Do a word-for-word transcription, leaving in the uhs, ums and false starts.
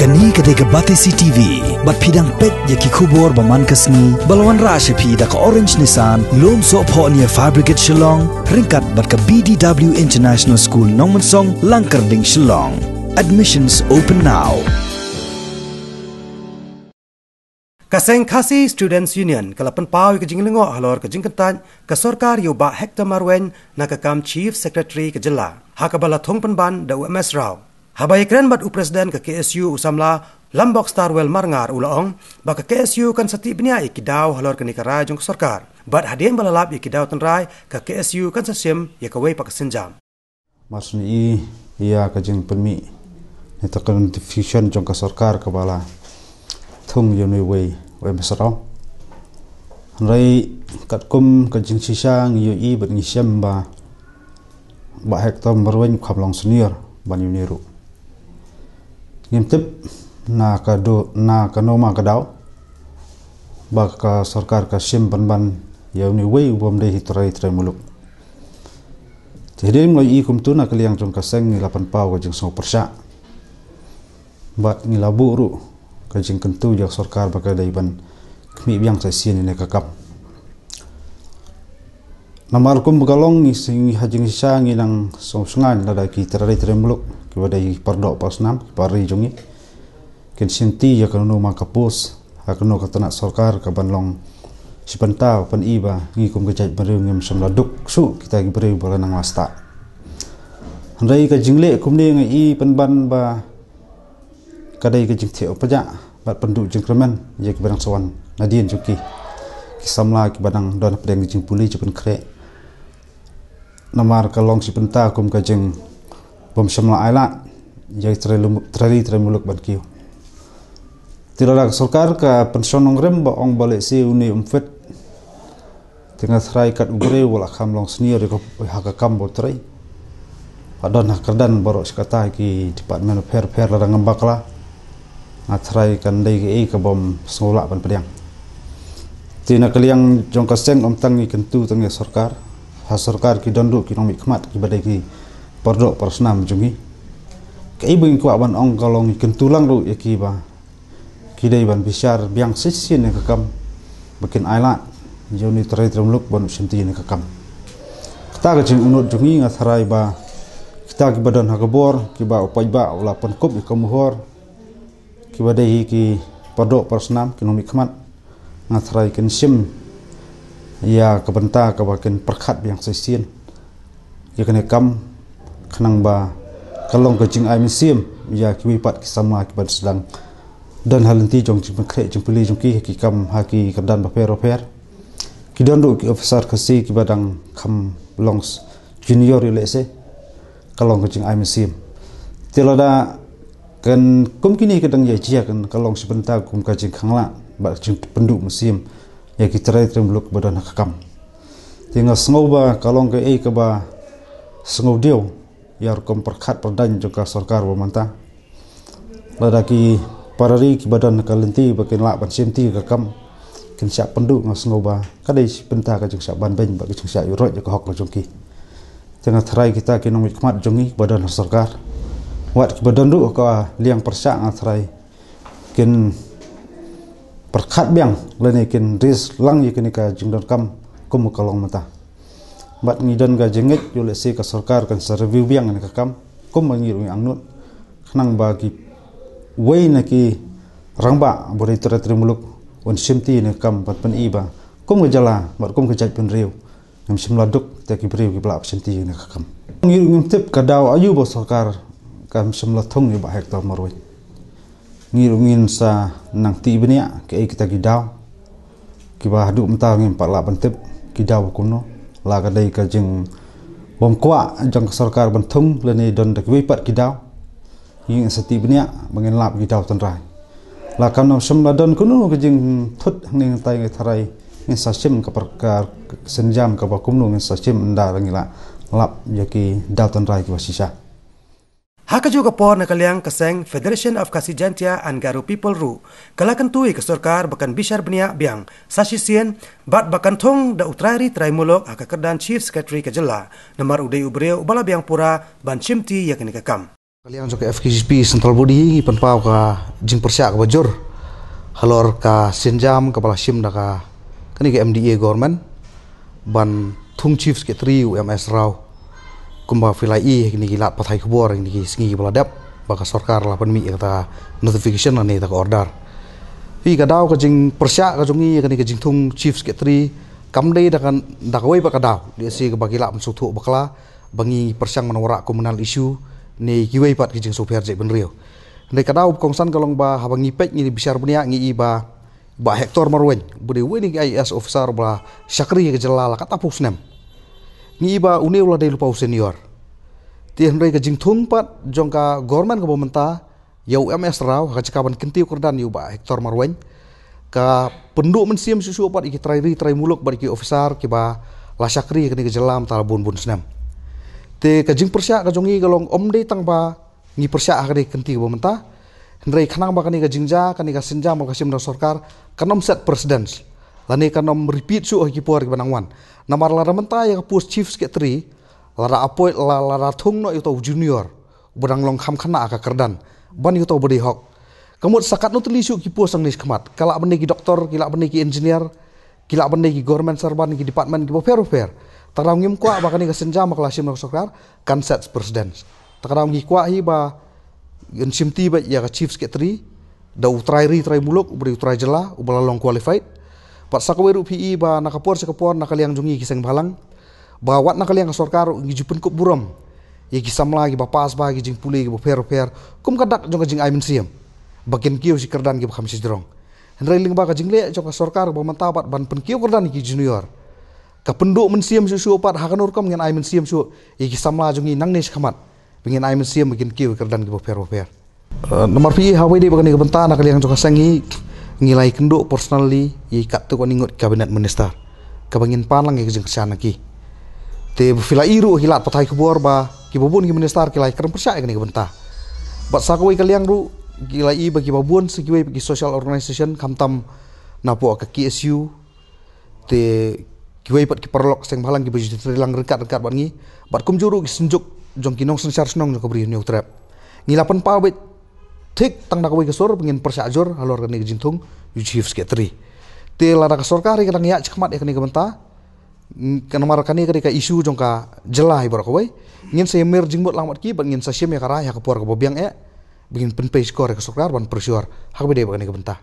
Kane ka dei ka Batesi T V, bad phi dang peit ïa ki khubor ba man ka sngi, ba la wanrah sha phi da ka Orange Nissan, Lumsohphohnia Fabricates Shillong, ryngkat bad ka B D W International School Nongmensong, Langkyrding, Shillong. Admissions open now. Ka seng Khasi Students Union ka la pynpaw ïa ka jinglyngngoh halor ka jingkyntait ka sorkar ïa u Bah Hector Marwein na ka kam Chief Secretary ka jylla, ha kaba la thung pynban da u M S Rao. Haba ïakren bad u President ka K S U u samla Lambok Starwell Marngar u la ong ba ka K S U kan sa tih bniah ïa ki daw halor kane ka rai jong ka sorkar. Bad hadien ba la lap ïa ki daw tynrai, ka K S U kan sa shim ïa kawei pat ka sienjam. Mar shu ïohi ïa ka jingpynmih ne ta ka notification jong ka sorkar kaba la thung ïa une uwei u M S Rao. Hynrei katkum ka jingshisha ngi ïohi bad ngi shem ba Bah Hector Marwein u kham long senior ban ïa une ruh. Ngim tip na ka do, na kano ma ka daw ba ka sorkar ka shim pynban ïa une uwei u bym dei hi trai trai muluk. Te hadien ngi ïohi kumto, na ka liang jong ka seng ngi la pynpaw ka jingsngewpyrshah bad ngi la buh ruh ka jingkyntu ïa ka sorkar ba ka dei ban khmih biang sa shisien ïa kane ka kam. Namar kum ba ka long ngi sing ha jingshisha ngi nang sngewsynei lada ki trai trai muluk kiba dei ki pardoh parsnam, ki para ri jong ngi, kin shimti ïa kano ma ka post ha kano ka tnat sorkar, ka ban long shi bynta ban pyni ba ngi kum ka jaitbynriew ngim shym la duk shuh kita ki briew ba la nang la stad. Hynrei ka jingleh kumne ngi ïohi pynban ba ka dei ka jingtheh u pajah bad pynduh jingkyrmen ïa kiba dang sa wan nadien jong ki, ki samla kiba dang don hapdeng ka jingpule jingpynkhreh. Namar ka long shi bynta kum ka jingbym shym la ailad ïa ki trai lum-, trai ri trai muluk ban kiew. Te lada ka sorkar ka pynshong nongrim ba ong ba lehse une um fit, te nga tharai kat u briew u la kham long senior ïa ka, ha ka kam ba u trei. Ba don ha kyrdan baroh shi katta ki department bapher bapher lada ngam bakla, nga tharai kan dei kaei kabym sngew lah ban pdiang. Te na ka liang jong ka seng ym tang ngi kyntu tang ïa sorkar, ha sorkar ki don ruh ki nongmihkhmat kiba dei ki pardoh parsnam jong ngi. Kaei ba ngi kwah ban ong ka long ngi kyntu lang ruh ïa ki ba ki dei ban bishar biang sa shisien ïa ka kam ba kin ailad ïa une u trai trai muluk ban u shimti ïa ka kam. Kata ka jingangnud jong ngi, nga tharai ba kita kiba don ha ka bor, kiba u paidbah u la pynkup ïa ka mohor, kiba dei hi ki pardoh parsnam, ki nongmihkhmat, nga tharai kin shim ïa ka bynta kaba kin pyrkhat biang sa shisien ïa kane ka kam, khnang ba ka long ka jingai mynsiem ïa kiwei pat ki samla kiba sdang don ha lynti jong jingpynkhreh jingpule jong ki ha ki kam, ha ki kyrdan bapher bapher. Ki don ruh ki officer Khasi kiba dang kham long s-, junior ïa lehse, ka long ka jingai mynsiem. Te lada kan kum kine ki dang ïa jia kan ka long shi bynta kum ka jingkhang lah bad ka jingpynduh mynsiem ïa ki trai trai muluk ba don ha ka kam. Te nga sngew ba ka long kaei kaba sngewdiaw ïa rukom pyrkhat pyrdaiñ jong ka sorkar ba mynta. Lada ki para ri kiba don ha ka lynti ba kin lah ban shimti ïa ka kam kin shah pynduh, nga sngew ba ka dei shi bynta ka jingshah banbeiñ bad ka jingshah ïuhroit ïa ka hok ka jong ki. Te nga tharai kita ki nongmihkhmat jong ngi ba don ha sorkar, wat kiba don ruh ha ka liang pyrshah, nga tharai kin pyrkhat biang lane kin ris lang ïa kane ka jingdonkam kum ka long mynta. Bad ngi don ka jingngeit ïoh lehse ka sorkar kan sa review biang ïa kane ka kam kum ba ngi ruh ngi angnud, khnang ba kiwei na ki rangbah ba dei trai trai muluk un shimti ïa kane ka kam ban pyni ba kum ka jylla bad kum ka jaitbynriew ngim shym la duk te ki briew kiba lah ban shimti ïa kane ka kam. Ngi ruh ngim tip ka daw aïu ba sorkar kam shym la thung ïa Bah Hector Marwein. Ngi ruh ngin sa nang tih bniah kaei kita ki daw kiba haduh mynta ngim pat lah ban tip ki daw kumno. La ka dei ka jingbymkwah jong ka sorkar ban thung lane don da kiwei pat ki daw, ngin sa tih bniah ba ngin lap ki daw tynrai. La kam shym la don kumno ka jingthut hangne hangtai, nga tharai ngin sa shim ka par-, ka sienjam kaba kumno ngin sa shim ynda ngi la lap ïa ki daw tynrai kiba shisha. Ha kajuh ka por, na ka liang ka seng Federation of Khasi Jaintia and Garo People ruh ka la kyntu ïa ka sorkar ba kan bishar bniah biang sa shisien bad ba kan thung da u trai ri trai muluk ha ka kyrdan Chief Secretary ka jylla, namar u dei u briew uba la biang pura ban shimti ïa kane ka kam. Ka liang jong ka F K J P Central Body ngi pynpaw ka jingpyrshah kaba jur halor ka sienjam kaba la shim da ka kane ka M D A government ban thung Chief Secretary u M S Rao. Kumba phi la i kine ki lad pathai khubor kine ki sngi ba la dep ba ka sorkar la pynmih ïa kata notification ne kata ka order. Phi ka daw ka jingpyrshah ka jong ngi ïa kane ka jingthung Chief Secretary kam dei da ka da kawei pat ka daw. Lehse kaba ki lah ban sngewthuh bakla ba ngi pyrshang ban wanrah communal issue ne kiwei pat ki jingsngewpher jaitbynriew. Hynrei ka daw kongsan ka long ba haba ngi peit ngi bishar bniah ngi i ba Bah Hector Marwein ba dei uwei na ki I A S officer ba la shakri ha ka jylla la katto katne snem. Ngi i ba une u la dei lypa u senior. Te hynrei ka jingthung pat jong ka government kaba mynta ïa u M S Rao ha ka jaka ban kyntiew kyrdan ïa u Bah Hector Marwein ka pynduh mynsiem shuh shuh pat ïa ki trai ri trai muluk bad ïa ki officer kiba la shakri ha kane ka jylla mynta la bun bun snem. Te ka jingpyrshah ka jong ngi ka long ym dei tang ba ngi pyrshah ha kane ka kynti kaba mynta, hynrei khnang ba kane ka jingjia kane ka sienjam ba la shim da ka sorkar kan ym set precedence lane kan ym repeat shuh ha ki por kiba nang wan. Namar lada mynta ïa ka post Chief Secretary lada appoint la lada thung noh ïa uta u junior uba dang long kham khynnah ha ka kyrdan ban ïa uta uba dei hok. Ka mut sa katno tylli shuh ki post nangne shakhmat, ka lah ban dei ki doktor, ki lah ban dei ki engineer, ki lah ban dei ki government servant, ki department kiba pher bapher. Ta ka daw ngim kwah ba kane ka sienjam ba la shim da ka sorkar kan set precedence. Ta ka daw ngi kwah hi ba ngin shim ti beit ïa ka Chief Secretary da u trai ri trai muluk uba dei u trai jylla uba la long qualified. Bad sa kawei ruh phi i ba na ka por sha ka por na ka liang jong ngi ki seng bhalang ba wat na ka liang ka sorkar ruh ngi ju pynkup burom ïa ki samla kiba pass ba ki jingpule kiba pher bapher kum ka dak jong ka jingai mynsiem ba kin kiew shi kyrdan kiba kham shajrong. Hynrei lyngba ka jingleh jong ka sorkar ba mynta bad ban pynkiew kyrdan ïa ki junior ka pynduh mynsiem shuh shuh pat ha kano rukom ngin ai mynsiem shuh ïa ki samla jong ngi nangne shakhmat ba ngin ai mynsiem ba kin kiew kyrdan kiba pher bapher. Eh, namar phi ha kawei de ba kane ka bynta na ka liang jong ka seng ngi ngi la ïakynduh personally ïa katto katne ngut cabinet minister kaba ngin pan lang ïa ka jingkyrshan na ki. Te ba phi la i ruh ki lad pathai khubor ba kiba bun ki minister ki la ïakren pyrshah ïa kane ka bynta. Bad sa kawei ka liang ruh ki la i ba kiba bun sa kiwei ki social organization khamtam napoh ka K S U te kiwei pat ki paralok seng bhalang kiba ju trei lang ryngkat ryngkat bad ngi bad kumjuh ruh ki synjuk jong ki nongsynshar shnong jong ka Bri Hynñiewtrep. Ngi la pynpaw beit thik tang da kawei ka sur ba ngin pyrshah jur halor kane ka jingthung u Chief Secretary. Te lada ka sorkar ka dang ïaid shakhmat ïa kane ka bynta ka namar kane ka dei ka issue jong ka jylla hi baroh kawei. Ngin sa ïamir jingmut lang bad ki bad ngin sa shim ïa ka rai ha ka por kaba biang eh ba ngin pynpei shkor ïa ka sorkar ban pyrshah ha kaba dei ba kane ka bynta.